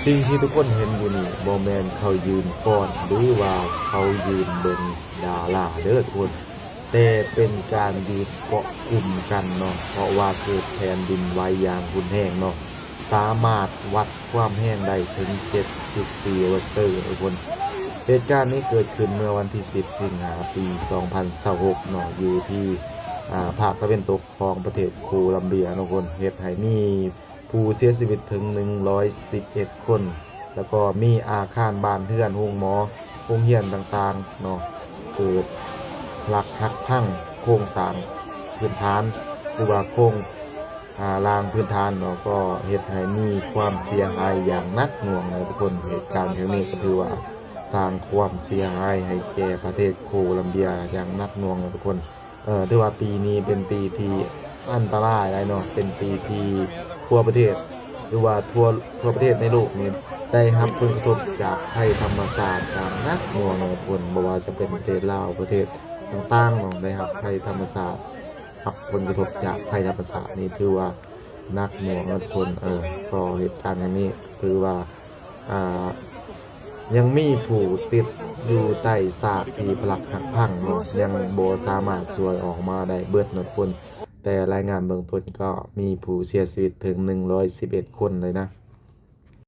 ສິ່ງທີ່ທຸກຄົນເຫັນຢູ່ນີ້ບໍ່ແມ່ນເຂົາຢືນຟ້ອນ ຫຼືວ່າເຂົາຢືນເບິ່ງດາລາເດີທຸກຄົນ, ແຕ່ເປັນການຢືນເກາະກຸ່ມກັນເນາະ, ເພາະວ່າເກີດແຜ່ນດິນໄຫວຢ່າງຮຸນແຮງເນາະ, ສາມາດວັດຄວາມແຮງໄດ້ເຖິງເຈັດຈຸດສີ່ເຣັກເຕີທຸກຄົນ. ເຫດການນີ້ເກີດຂຶ້ນເມື່ອວັນທີສິບ ສິງຫາ ປີສອງພັນຊາວຫົກເນາະ, ຢູ່ທີ່ ອາ ພາກຕາເວັນຕົກຂອງປະເທດໂຄລັມເບຍເນາະທຸກຄົນ, ເຮັດໃຫ້ມີ ຜູ້ເສຍຊີວິດເຖິງໜຶ່ງຮ້ອຍສິບເອັດຄົນ, ແລ້ວກໍມີອາຄານບ້ານເຮືອນ, ໂຮງໝໍ, ໂຮງຮຽນຕ່າງໆເນາະ ເກີດຫຼັກຫັກພັງ, ໂຄງສ້າງພື້ນຖານ ຫຼືວ່າໂຄງ ອາ ລ່າງພື້ນຖານເນາະ ກໍເຮັດໃຫ້ມີຄວາມເສຍຫາຍຢ່າງໜັກໜ່ວງເນາະທຸກຄົນ. ເຫດການຄັ້ງນີ້ກໍຖືວ່າສ້າງຄວາມເສຍຫາຍໃຫ້ແກ່ປະເທດໂຄລັມເບຍຢ່າງໜັກໜ່ວງເນາະທຸກຄົນ. ເອີ ຖືວ່າປີນີ້ເປັນປີທີ່ອັນຕະລາຍຫຼາຍເນາະ, ເປັນປີທີ່ທົ່ວປະເທດ ຫຼືວ່າທົ່ວ ທົ່ວປະເທດໃນໂລກນີ້ໄດ້ຮັບຜົນກະທົບຈາກໄພທຳມະຊາດຢ່າງໜັກໜ່ວງເນາະທຸກຄົນ, ບໍ່ວ່າຈະເປັນປະເທດລາວ, ປະເທດຕ່າງໆເນາະ ໄດ້ຮັບໄພທຳມະຊາດ, ຮັບຜົນກະທົບຈາກໄພທຳມະຊາດນີ້ຖືວ່າໜັກໜ່ວງເນາະທຸກຄົນ. ເອີ ກໍເຫດການຄັ້ງນີ້ຖືວ່າ ອາ ຍັງມີຜູ້ຕິດຢູ່ໃຕ້ຊາກທີ່ປະຫຼັກຫັກພັງເນາະ, ຍັງບໍ່ສາມາດຊ່ວຍອອກມາໄດ້ເບິດເນາະທຸກຄົນ. ແຕ່ລາຍງານເບື້ອງຕົ້ນກໍມີຜູ້ເສຍຊີວິດເຖິງໜຶ່ງຮ້ອຍສິບເອັດຄົນເລີຍນະ.